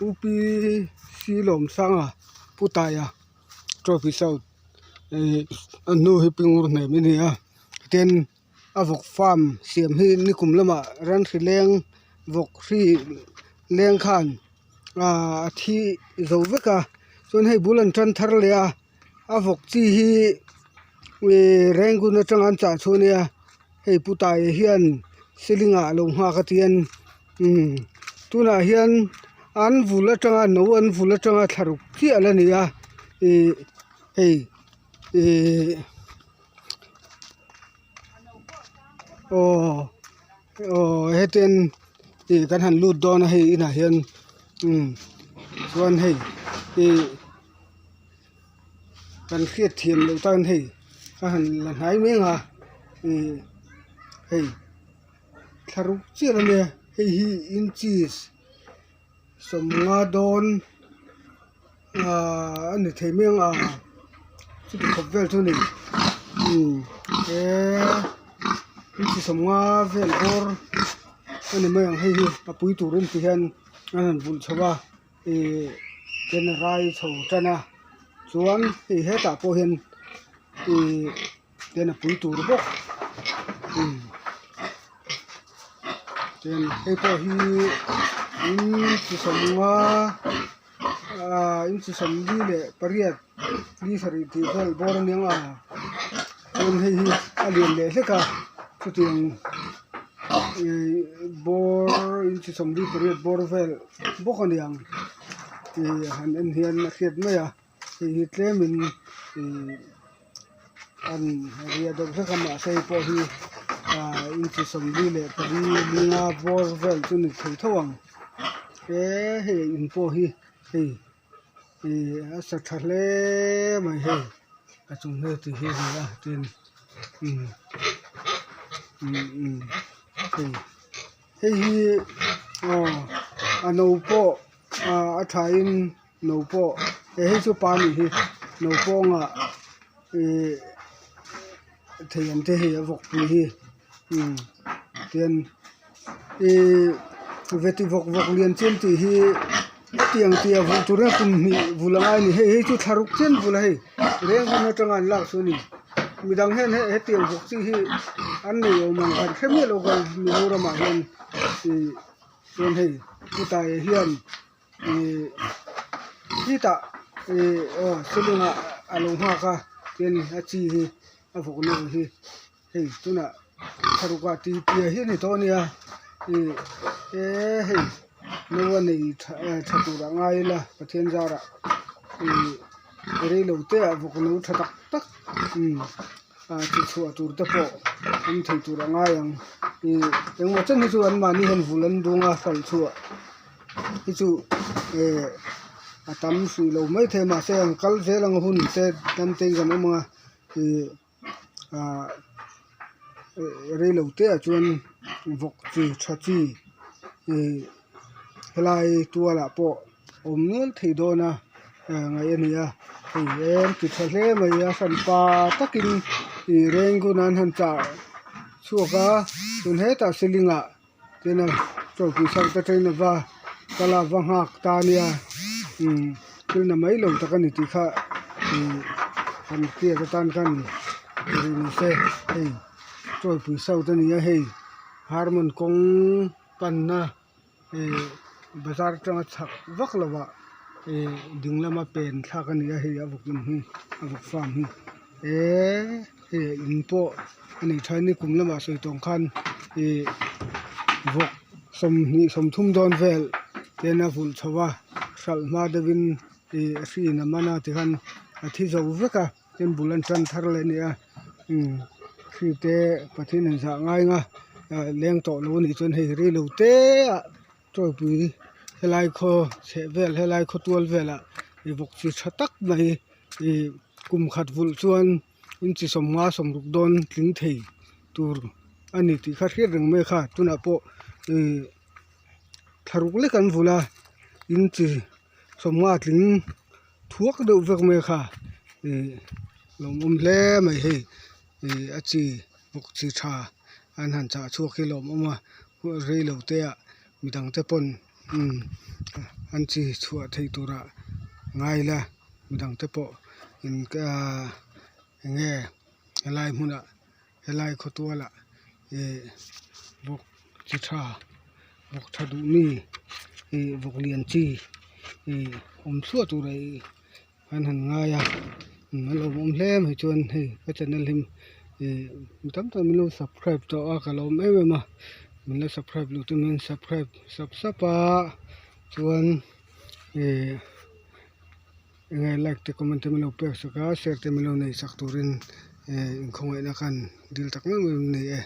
UPC Lawmsanga Pu Taia Trophy South ihh a hnu hi pi ngur hnem a ni a tin a vawk farm siam hi nikum lamah ran hri leng vawk hri leng khan ahh a thi zo vek a chuan hei bul an tan thar leh a a vawk chi hi ihh Rangoon atanga an chah chhuah a nia hei pu Taia hian ceiling ah alo nghak a tian umm tunah hian an vul atanga no an vul atanga thla ruk chiah a la ni a ihh hei ihh aw aw hetiang ih kan han lut dawn a hei inah hian umm chuan hei ih kan hriat thiam loh tan hei a han la hnai mek a ih hei thla ruk chiah a nia hei hi inches sawmnga dawn ahh a ni thei mai ang a chuti khawp vel chu a ni umm he inchi sawmnga vel bawr a ni mai ang hei hi a pui turin ti hian an han vulh chho a ih ten a rai chho tan a chuan hei hetah pawh hian ih ten a pui tur bawk umm chuan hei pawh hi in chi sawmnga ahh in chi sawmli leh pariat ni sarih tih vel bawr a nia chuan hei hi a lian leh hlek a chutiang ihh bawr in chi sawmli pariat bawr vel bawk a niang ih han en hian a hriat mai a hei hi tlemin ih an riah deuh hlek a mahse hei pawh hi ah inchi sawmli leh pali linga bawr vel chu ni thei tho ang he hei in pawh hi hei ih a sa tha hle mai hei a chung hmel tih hi a ni a tin umm umm umm hei hei hi aw a no pawh ah a thain no pawh he hei chu pa nih hi no pawngah ihh thei ang te hei a vawk pui hi umm tian ihh veti vawk vawk lian chian tih hi hetiang tia vulh tur hian kum hnih vulh a ngai a ni hei hei chu thla ruk chian vulh a hei reng hun atanga an lak chu a ni midang hian hetiang vawk chi hi an nei awm ang kan hre miah lo kan Mizoramah hian ihh chuan hei chutah hian. Ihh khitah ihh aw ceiling ah a lo nghak a tin a chi hi a vawk no hi hei tunah thlaruk ah tih piah hi a ni tawh a nia ihh he hei no a nei tha tha tur ah ngai ila Pathian zarah ihh reilo te ah vawk no tha tak tak umm ah chi chhuah tur te pawh awm thei tur a ngai ang ihh engmaw chen hi chu anmahni hian vul an dung a hralh chhuah. Hi chu eh a tam hrih lo maithei a mahse an kal zel ang hun te dam te in kan awm ang a ih ah reilo te ah chuan vawk chi tha chi ih helai tual ah pawh awm nual thei dawn a ngaih a ni a hei em ti tha hle mai a hranpa takin ih reng hun an han chah chhuak a tun hetah ceiling ah. Tin a chawlhpui sak te train ava kal a va nghak ta ania umm thil na mai lo tak ani tih kha ihh kan hriat atan khan ri ni se hei chawlhpui south ani a hei harmon kawng panna ihh bazar atanga chhak vak lovah ihh ding lama pen thlak ani a hei a vawk in hi a vawk farm hi eee. Hei in pawh a nei tha in kum lamah sawi tawng khan ih vawk sawmhnih sawmthum dawn vel te an a vulh chho a hralh hma deuhin ih a hriin a man a tikhan a thi zo vek a tin bul an tan thar leh a ni a umm hri te Pathian in zah ngai ang a leng tawh lo a nih chuan hei rei lo te ah tawipui helai khaw chheh vel helai khaw tual velah ih vawk chi tha tak mai ih kum khat vulh chuan. Inchi sawmnga sawmruk dawn tling thei tur a ni tih kha hriat reng mai kha tunah pawh ih thlaruk lek an vulh a inchi sawmnga tling thuak deuh vek mai kha ih lawmawm hle mai hei ih a chi bawk chi tha an han chah chhuak hi lawmawm a reilo te ah midang te pawn. Umm an chi chhuah theih turah ngai ila midang te pawh in ahh eng nge helai hmunah helai khawtualah ih vawk chi tha vawk tha duh mi ih vawk lian chi ih awm thluah turah ih an han ngai a a lawmawm hle mai chuan hei ka channel hi ih mi tam tak min lo subscribe tawh a ka lawm em em a min la subscribe loh te min subscribe sap sap a chuan ih eng nge like te comment te min lo pek sak a share te min lo nei sak turin ih inkhawngaihna khan dil tak meuh meuh an nei e.